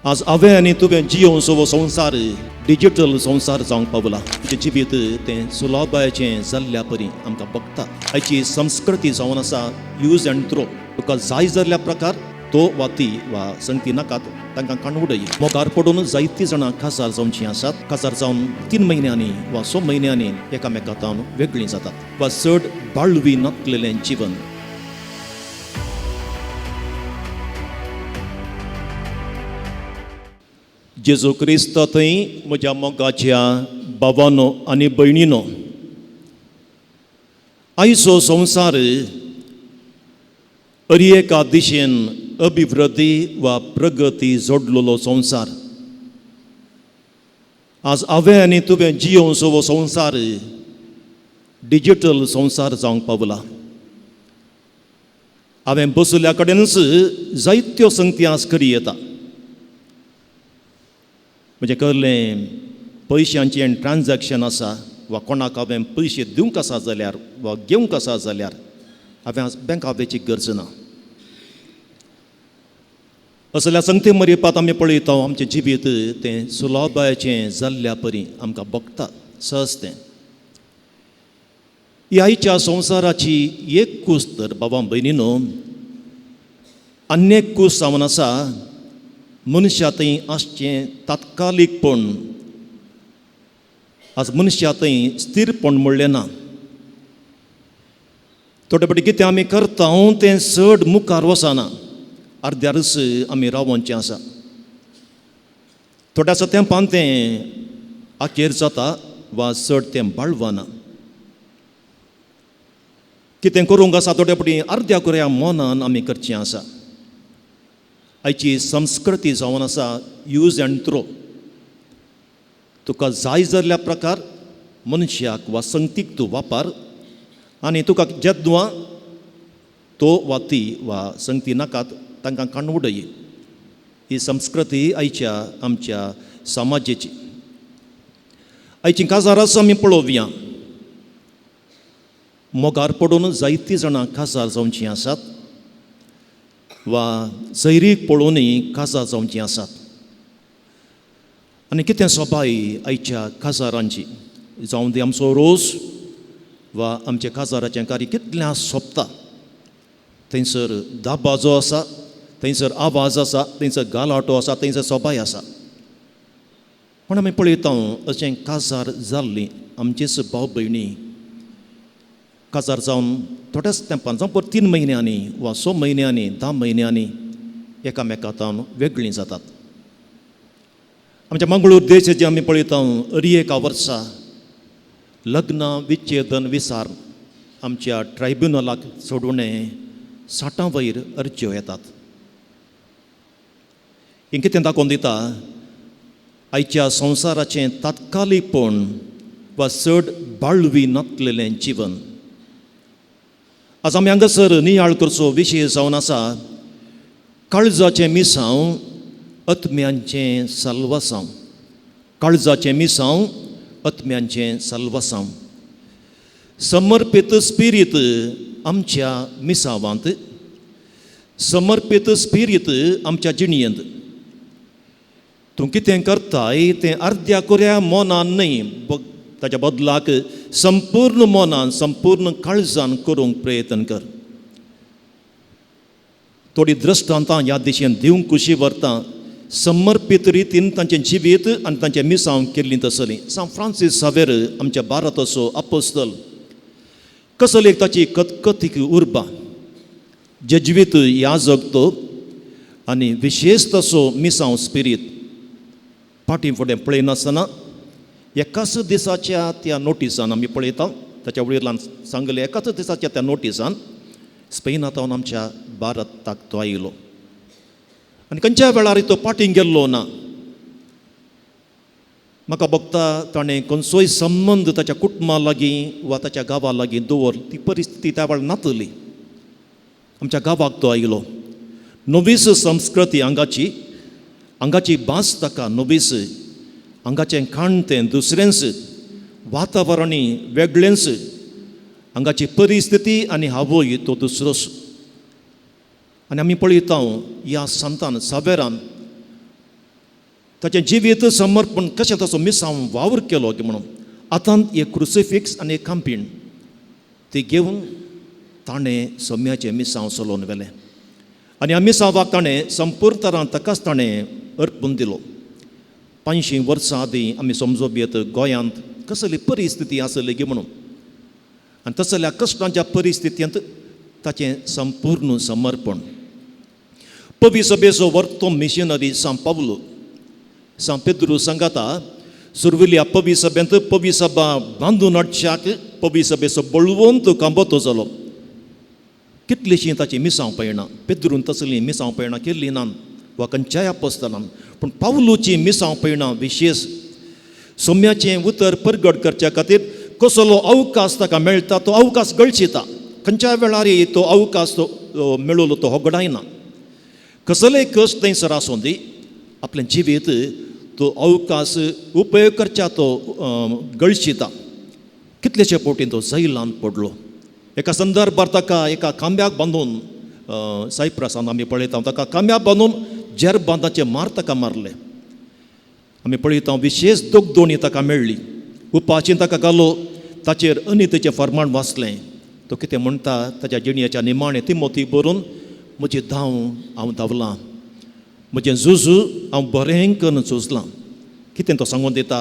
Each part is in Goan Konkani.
आज हांवें आनी तुवें जियोवचो हो संवसार डिजिटल संवसार जावंक पावला. तुजें जिवीत तें सुलभायेचें जाल्ल्या परी आमकां बघता. आयची संस्कृती जावन आसा यूज अँड थ्रो. तुका जाय जाल्ल्या प्रकार तो वा ती वा संगती नाकात तांकां काण उडय. मोगार पडून जायतीं जाणां काजार जावचीं आसात. काजार जावन 3 म्हयन्यांनी वा 6 म्हयन्यांनी एकामेका तावन वेगळीं जातात वा चड बाळवी नासलेलें जिवन. जेजू क्रिस्त थंय म्हज्या मोगाच्या भावानो आनी भयणीनो, आयचो संवसार अरी एका दिशेन अभिवृद्धी वा प्रगती जोडलेलो संवसार. आज हांवें आनी तुवें जियोवचो हो संवसार डिजिटल संवसार जावंक पावला. हांवें बसल्या कडेनच जायत्यो संगती आज करी येता. म्हणजे कहलें पयशांचें ट्रान्जॅक्शन आसा वा कोणाक हांवें पयशे दिवंक आसा जाल्यार वा घेवंक आसा जाल्यार हांवें आज बँका वयची गरज ना. असल्या संगती मरिपात आमी पळयता आमचें जिवीत तें सुलभायेचें जाल्ल्या परी आमकां बघता सहज तें. ही आयच्या संवसाराची एक कूस तर बाबा भयणीनो, आनी एक कूस जावन आसा मनशा थंय आसचें तात्कालीकपण. आज मनशा थंय स्थिरपण म्हणलें ना. थोडे फावटी कितें आमी करता तें चड मुखार वचना, अर्द्यारच आमी रावोवचें आसा. थोड्याच्या तेंपान तें अखेर जाता वा चड तें बाळवना. कितें करूंक आसा थोडे फावटी अर्द्या कुऱ्या मनान आमी करचें आसा. आयची संस्कृती जावन आसा यूज अँड थ्रो. तुका जाय जाल्ल्या प्रकार मनशाक वा संगतीक तूं वापर आनी तुका जेद्वा तो वा ती वा संगती नाकात तांकां काण उडय. ही संस्कृती आयच्या आमच्या समाजेची. आयची काजारां आमी पळोवया. मोगार पडून जायतीं जाणां काजार जावचीं आसात वा सैरीक पळोवनूय काजार जावचीं आसात. आनी कितें सोबाय आयच्या काजारांची, जावं ती आमचो रोस वा आमच्या काजाराचें कार्य कितलें सोंपता. थंयसर दाबाजो आसा, थंयसर आवाज आसा, थंयसर गालाटो आसा, थंयसर सोबाय आसा. पूण आमी पळयता अशें काजार जाल्लीं आमचेच भाव भयणी काजार जावन थोड्याच तेंपान, जावं पर 3 म्हयन्यांनी वा 6 म्हयन्यांनी 10 म्हयन्यांनी एकामेका तावन वेगळीं जातात. आमच्या मंगळूर देशाचे आमी पळयता अरी एका वर्सा लग्न विच्छेदन विसार आमच्या ट्रायब्युनलाक सोडून 60 वयर अर्ज्यो येतात. हें कितें दाखोवन दिता आयच्या संवसाराचें तात्कालीकपण वा चड बाळवी नासलेलें जिवन. आज आमी हांगासर नियाळ करचो विशय जावन आसा काळजाचें मिसांव आत्म्यांचें साल्वासांव. काळजाचें मिसांव आत्म्यांचें साल्वासांव. समर्पीत स्पिरीत आमच्या मिसावांत, समर्पीत स्पिरीत आमच्या जिणयेंत. तूं कितें करताय तें अर्द्या कुऱ्या मनान न्हय, ताच्या बदलाक संपूर्ण मनान संपूर्ण काळजान करूंक प्रयत्न कर. थोडी दृश्टांतां ह्या दिशेन दिवंक खुशी व्हरता. समर्पीत रितीन तांचें जिवीत आनी तांचें मिसांव केल्लीं तसलीं. सांत फ्रांसीस सावेर आमच्या भारताचो अपोस्तल, कसली एक ताची कतकतीक उर्बा, जेज्वीत याजक तो आनी विशेश तसो मिसांव स्पिरीत. फाटीं फुडें पळयनासतना एकाच दिसाच्या त्या नोटिसान आमी पळयता, ताच्या वडिलान सांगलें एकाच दिसाच्या त्या नोटिसान स्पेनांत आमच्या भारताक तो आयलो आनी खंयच्या वेळार तो फाटीं गेल्लो ना. म्हाका भोगता ताणें खंयचोय संबंद ताच्या कुटुंबा लागीं वा ताच्या गांवा लागीं दवर ती परिस्थिती त्या वेळार नातली. आमच्या गांवाक तो आयलो. नवीच संस्कृती हांगाची, हांगाची भास ताका नवीच, हांगाचें खाण तें दुसरेंच, वातावरणूय वेगळेंच, हांगाची परिस्थिती आनी हावय तो दुसरोच. आनी आमी पळयता ह्या संतान सावेरान ताचें जिवीत समर्पण कशें ताचो मिसांव वावर केलो की म्हणून आतां एक क्रुसिफिक्स आनी एक कांपीण ती घेवन ताणें सोम्याचें मिसांव चलोवन व्हेलें आनी ह्या मिसांवाक ताणें संपूर्ण तरान ताकाच ताणें अर्पून दिलो. 500 वर्सां आदीं आमी समजोवप येत गोंयांत कसली परिस्थिती आसली गी म्हणून आनी तसल्या कश्टांच्या परिस्थितींत ताचें संपूर्ण समर्पण. पवी सभेचो वर्तो मिशनरी सांव पावलो सांव पेद्रू सांगाता सुर्विल्या पवी सभेंत पवी सभा बांदून हाडच्याक पवी सभेचो बळवंत कांबोतो जालो. कितलीशीं ताचीं मिसांव पयणां पेद्रून तसलीं मिसांव पयणां केल्लीं ना वा खंयच्याय आपोस्तलान, पूण पावलूचीं मिसांव पयणां विशेश सोम्याचें उतर परगट करच्या खातीर कसलो अवकाश ताका मेळटा तो अवकाश गळशिता. खंयच्याय वेळार तो अवकाश तो मेळलो तो होगडायना. कसलेय कश्ट थंयसर आसूं दी आपलें जिवीत तो अवकाश उपयोग करच्या तो गळशिता. कितलेशे फावटी तो जैलांत पडलो. एका संदर्भार ताका एका खांब्याक बांदून सायप्रसान आमी पळयता ताका खांब्याक बांदून जेरबांदाचे मार ताका मारले. आमी पळयता विशेश दोगदोणी ताका मेळ्ळी. उपाशीन ताका घालो, ताचेर अनितेचें फर्माण वाचलें. तो कितें म्हणटा ताच्या जिणेच्या निमाणें तिमोती बरोवन म्हजी धांव हांव धांवलां, म्हजें झुजू हांव बरें करून झुजलां. कितें तो सांगून दिता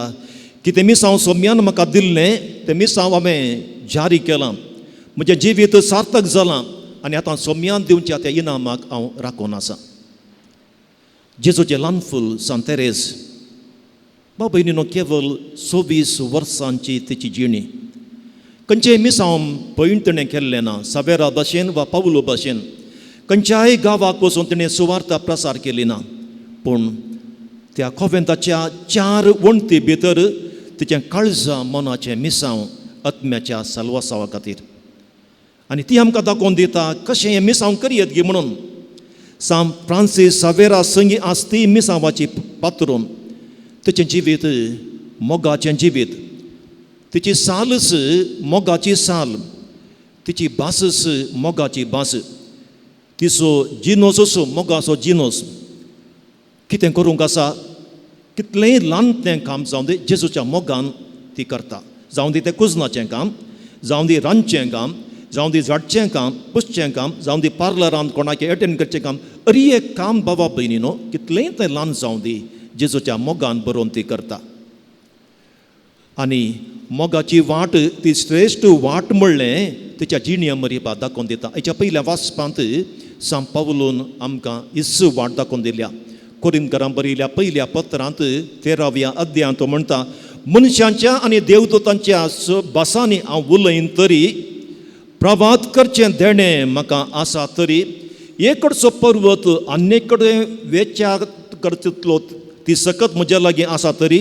कितें मिसांव सोम्यान म्हाका दिल्लें तें मिसांव हांवें जारी केलां, म्हजें जिवीत सार्थक जालां आनी आतां सोम्यान दिवच्या त्या इनामाक हांव राखून आसा. जेजूचें ल्हान फूल सांत तेरेज भाव भयणीनो केवल 24 वर्सांची तिची जिणी. खंयचेय मिसांव पयण तिणें केल्लें ना सावेरा भाशेन वा पावलो भाशेन. खंयच्याय गांवाक वचून तिणें सुवार्ता प्रसार केली ना, पूण त्या कोवेंताच्या 4 वण्टी भितर तिचें काळजा मनाचें मिसांव आत्म्याच्या साल्वासावा खातीर आनी ती आमकां दाखोवन दिता कशें हें मिसांव करयेत गी म्हणून. सांत फ्रांसीस सावेरा संगी आसती मिसांवाची पात्रून तिचें जिवीत मोगाचें जिवीत, तिची सालच मोगाची साल, तिची भासच मोगाची भास, तिचो जिनोस असो मोगाचो जिनोस. कितें करूंक आसा कितलेंय ल्हान तें काम जावं दी जेजूच्या मोगान ती करता. जावं दी तें कुजनाचें काम, जावं दी रांदचें काम, जावं दी झाडचें काम, पुसचें काम, जावं दी पार्लरांत कोणाचें एटेंड करचें काम, अरी एक काम बाबा भयणी न्हू कितलेंय तें ल्हान जावं दी जेजूच्या मोगान बरोवन ती करता. आनी मोगाची वाट ती श्रेश्ठ वाट म्हणलें तिच्या जिणें मरिपा दाखोवन दिता. हेच्या पयल्या वाचपांत सांत पावलून आमकां हीच वाट दाखोवन दिल्या. कोरिंतकारां बरयल्या पयल्या पत्रांत 13व्या अध्यायांत तो म्हणटा मनशांच्या आनी देवदूतांच्या भासांनी हांव उलयन तरी प्रवाद करचें देणें म्हाका आसा तरी एकडचो पर्वत आनी कडेन वेच्या करतलो ती सकत म्हज्या लागीं आसा तरी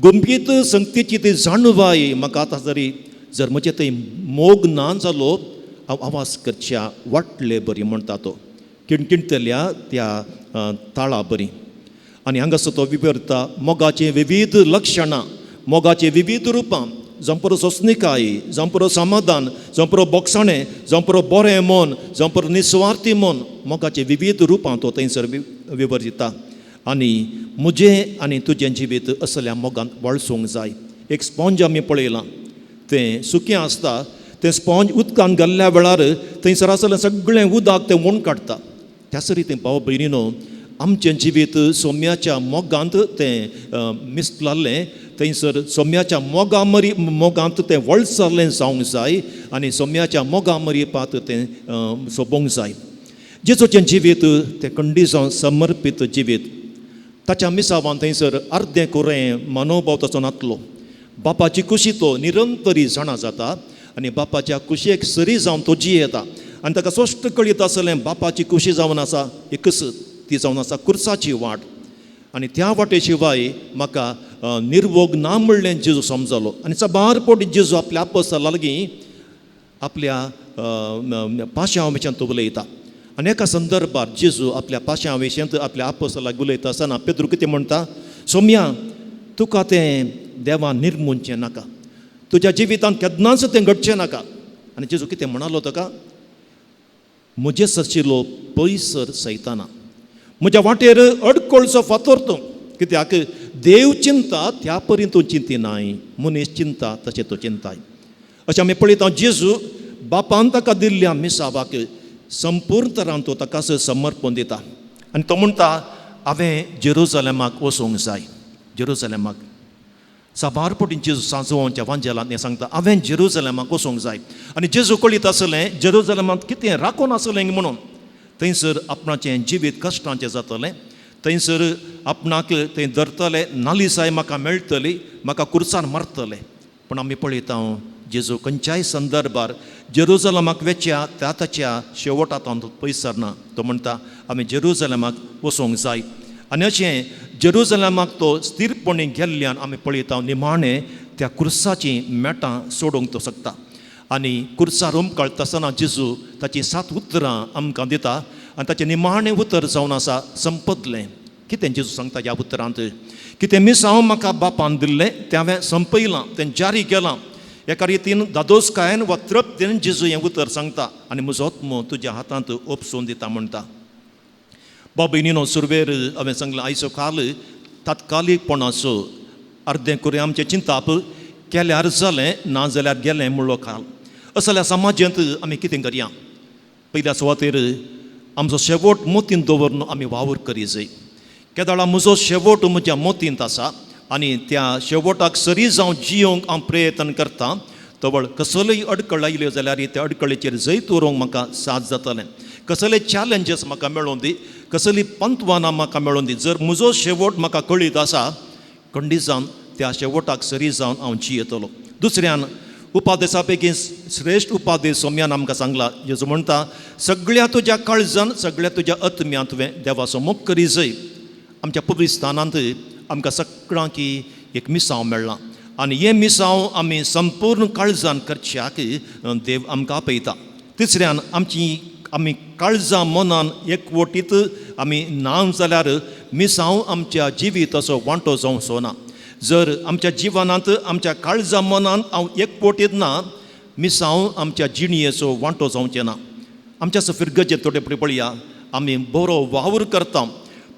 गंभीर संगतीची ती जाणवाय म्हाका आतां तरी जर म्हजें थंय मोग ना जालो हांव आवाज करच्या वाटले बरी म्हणटा तो किणकिणतल्या त्या ताळा बरी. आनी हांगासर तो विवरता मोगाचीं विविध लक्षणां, मोगाचीं विविध रुपां, जावं पुरो सोंसणिकाय, जावं पुरो समाधान, जावं पुरो बोगसाणें, जावं पुरो बरें मन, जावं पुरो निस्वार्थी मन, मोगाचीं विविध रुपां तो थंयसर विवरिता. आनी म्हजें आनी तुजें जिवीत असल्या मोगांत वळसूंक जाय. एक स्पोंज आमी पळयलां तें सुकें आसता, तें स्पोंज उदकान घाल्ल्या वेळार थंयसर आसलें सगळें उदक तें ओण काडटा. त्याच रितीन भाव भयणीनो आमचें जिवीत सोम्याच्या मोगांत तें मिसलालें, थंयसर सोम्याच्या मोगा मरी मोगांत तें वळसरलें जावंक जाय आनी सोम्याच्या मोगा मरिपात तें सोबोवंक जाय. जेजूचें जिवीत तें कंडिजांव समर्पीत जिवीत. ताच्या मिसावान थंयसर अर्दें कुरें मनोभाव ताचो नातलो. बापाची कुशी तो निरंतरी जाणा जाता आनी बापाच्या कुशेक सरी जावन तो जियेता आनी ताका स्पश्ट कळीत आसलें बापाची कुशी जावन आसा एकच, ती जावन आसा कुर्साची वाट आनी त्या वाटे शिवाय म्हाका निर्वोग ना म्हणलें जेजू समजलो. आनी साबार फावटी जेजू आपल्या आपोस्ताला लागीं आपल्या पाशांव विशयांत तो उलयता. आनी एका संदर्भार जेजू आपल्या पाशांव विशयांत आपल्या आपोस्तालाक उलयता आसतना पेद्रू कितें म्हणटा, सोम्या तुका तें देवान निर्मुचें नाका, तुज्या जिवितांत केन्नाच तें घडचें नाका. आनी जेजू कितें म्हणालो ताका, म्हजे सरशिलो पयसर सैताना, म्हज्या वाटेर अडकळचो फातर तूं, कित्याक देव चिंता त्या परी तूं चिंतिनाय, मनीस चिंता तशें तूं चिंताय. अशें आमी पळयता जेजू बापान ताका दिल्ल्या मिसावाक संपूर्ण तरान तो ताकाच समर्पण दिता आनी तो म्हणटा हांवें जेरुजलेमाक वचूंक जाय. जेरुजलेमाक साबार पटी जेजू सांजोवच्या वांजेलांत हें सांगता, हांवें जेरुजलेमाक वचूंक जाय. आनी जेजू कळीत आसलें जेरुजलेमांत कितें राखून आसलें म्हणून, थंयसर आपणाचें जिवीत कश्टांचें जातलें, थंयसर आपणाक थंय धरतले, नालिसाय म्हाका मेळटली, म्हाका कुर्सान मारतले. पूण आमी पळयता जेजू खंयच्याय संदर्भार जेरुजलमाक वेच्या त्या ताच्या शेवटांत पयस सरना. तो म्हणटा आमी जेरुजलमाक वचूंक जाय. आनी अशें जेरुजलमाक तो स्थिरपणी गेल्ल्यान आमी पळयता निमाणें त्या कुर्साचीं मेटां सोडूंक तो शकता. आनी कुर्सार उमकळटा आसतना जेजू ताचीं 7 उतरां आमकां दिता आनी ताचें निमाणें उतर जावन आसा संपतलें. कितें जेजू सांगता ह्या उतरांत? कितें मिसांव म्हाका बापान दिल्लें तें हांवें संपयलां, तें जारी केलां. एका रितीन दादोसकायेन वा तृप्तीन जेजू हें उतर सांगता आनी म्हजो आत्मो तुज्या हातांत ओपसून दिता म्हणटा. बाबा भयणीनो, सुरवेर हांवें सांगलें आयचो काल तात्कालीकपणाचो, अर्दें कुरें आमचें चिंताप केल्यार जालें ना जाल्यार गेलें म्हणलो काल. असल्या समाजांत आमी कितें करया? पयल्या सुवातेर आमचो शेवट मोतींत दवरून आमी वावर करी जाय. केदळा म्हजो शेवट म्हज्या मोतींत आसा आनी त्या शेवटाक सरी जावं जियोंक हांव प्रयत्न करता, तवळ कसलीय अडकळ आयल्यो जाल्यार त्या अडकळीचेर जैत उरोवंक म्हाका साथ जातलें. कसले चॅलेंजीस म्हाका मेळोवन दी, कसली पंतवानां म्हाका मेळोवन दी, जर म्हजो शेवट म्हाका कळीत आसा खंडीत त्या शेवटाक सरी जावन हांव जियेतलो. दुसऱ्यान उपादेसा पैकी श्रेश्ठ उपादेश सोम्यान आमकां सांगला. जेजू म्हणटा सगळ्या तुज्या काळजान, सगळ्या तुज्या आत्म्यान तुवें देवाचो मोग करी जाय. आमच्या पवित्र स्थानांत आमकां सगळ्यांकी एक मिसांव मेळ्ळां आनी हें मिसांव आमी संपूर्ण काळजान करच्याक देव आमकां आपयता. तिसऱ्यान आमची आमी काळजां मनान एकवटीत आमी ना जाल्यार मिसांव आमच्या जिविताचो वांटो जावचो ना. जर आमच्या जिवनांत आमच्या काळजा मनान हांव एकवटीत ना, मिसांव आमच्या जिणयेचो वांटो जावचें ना. आमच्या फिरगजेर थोडे फावटी पळया आमी बरो वावर करता,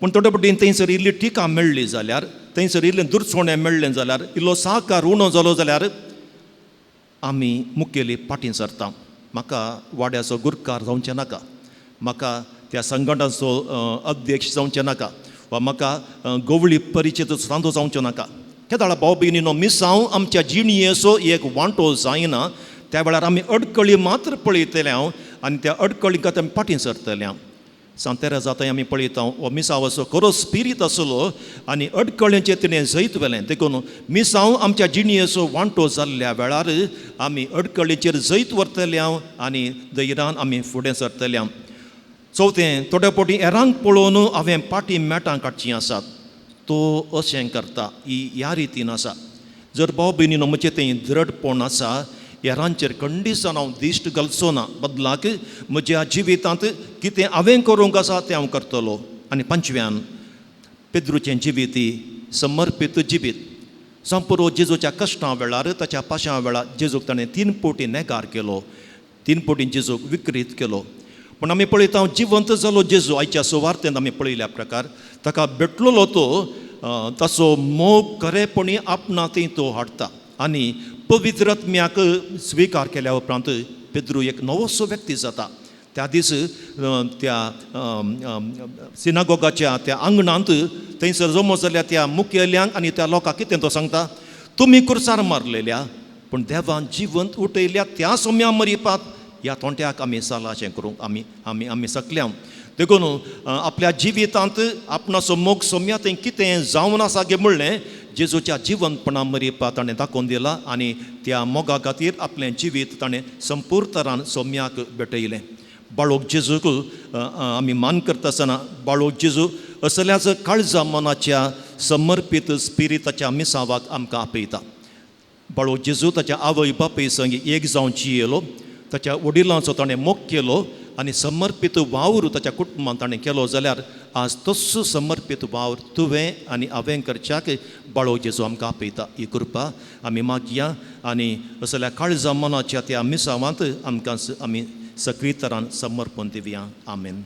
पूण थोडे फावटी थंयसर इल्ली टिका मेळ्ळी जाल्यार, थंयसर इल्लें दुरसोणें मेळ्ळें जाल्यार, इल्लो साकार उणो जालो जाल्यार आमी मुखेली फाटीं सरता. म्हाका वाड्याचो गुरकार जावचें नाका, म्हाका त्या संघटनाचो अध्यक्ष जावचें नाका, वा म्हाका गवळी परिचेचो सांदो जावचो नाका. केदाळा भाव भयणीनो, मिसांव आमच्या जिणयेचो एक वांटो जायना त्या वेळार आमी अडकळी मात्र पळयतले हांव आनी त्या अडकळींक आमी फाटीं सरतले हांव. सांतेरा जाता आमी पळयता हो मिसांवाचो खरो स्पिरीत आसलो आनी अडकळ्यांचें तिणें जैत व्हेलें. देखून मिसांव आमच्या जिणयेचो वांटो जाल्ल्या वेळार आमी अडकळीचेर जैत व्हरतले हांव आनी धैर्यान आमी फुडें सरतले हांव. चवथें, थोड्या फावटी हेरांक पळोवन हांवें पाटी मेटां काडचीं आसात, तो अशें करता ही ह्या रितीन आसा. जर भाव भयणीनो म्हजें तें दृढपण आसा, हेरांचेर खंडीसान हांव दिश्ट घालचो ना, बदलाक म्हज्या जिवितांत कितें हांवें करूंक आसा तें हांव करतलो. आनी पांचव्यान पेद्रूचें जिवीत समर्पीत जिवीत. संपुरो जेजूच्या कश्टां वेळार, ताच्या पाशां वेळार जेजूक ताणें 3 पटी नेगार केलो, 3 पटी जेजूक विक्रीत केलो. पूण आमी पळयता जिवंत जालो जेजू. आयच्या सुवार्तेंत आमी पळयल्या प्रकार ताका भेटलेलो तो ताचो मोग खरेपणी आपणा थंय तो हाडटा आनी पवित्र आत्म्याक स्विकार केल्या उपरांत पेद्रू एक नवोसो व्यक्ती जाता. त्या दीस त्या सिनागोगाच्या त्या आंगणांत थंयसर जमो जाल्या त्या मुखेल्यांक आनी त्या लोकांक कितें तो सांगता, तुमी कुर्सार मारलेल्या पूण देवान जिवंत उठयल्या त्या सोम्या मरिपात ह्या तोंट्याक आमी सालाचें करूंक आमी आमी आमी सकल्या. देखून आपल्या जिवितांत आपणाचो मोग सोम्या थंय कितें जावन आसा गे म्हणलें जेजूच्या जिवंतपणा मरिपा ताणें दाखोवन दिला आनी त्या मोगा खातीर आपलें जिवीत ताणें संपूर्ण तरान सोम्याक भेटयलें. बाळोक जेजूक आमी मान करता आसतना बाळोक जेजू असल्याच काळजा मनाच्या समर्पीत स्पिरिताच्या मिसावाक आमकां आपयता. बाळोक जेजू ताच्या आवय बापूय संगी एक जावन जियेलो, ताच्या वडिलांचो ताणें मोग केलो आनी समर्पीत वावर ताच्या कुटुंबान ताणें केलो जाल्यार आज तस्सो समर्पीत वावर तुवें आनी हांवें करच्याक बाळोक जेजू आमकां आपयता. ही कृपा आमी मागया आनी असल्या काळजा मनाच्या त्या मिसावांत आमकां आमी सक्रीय तरान समर्पण दिवया. आमेन.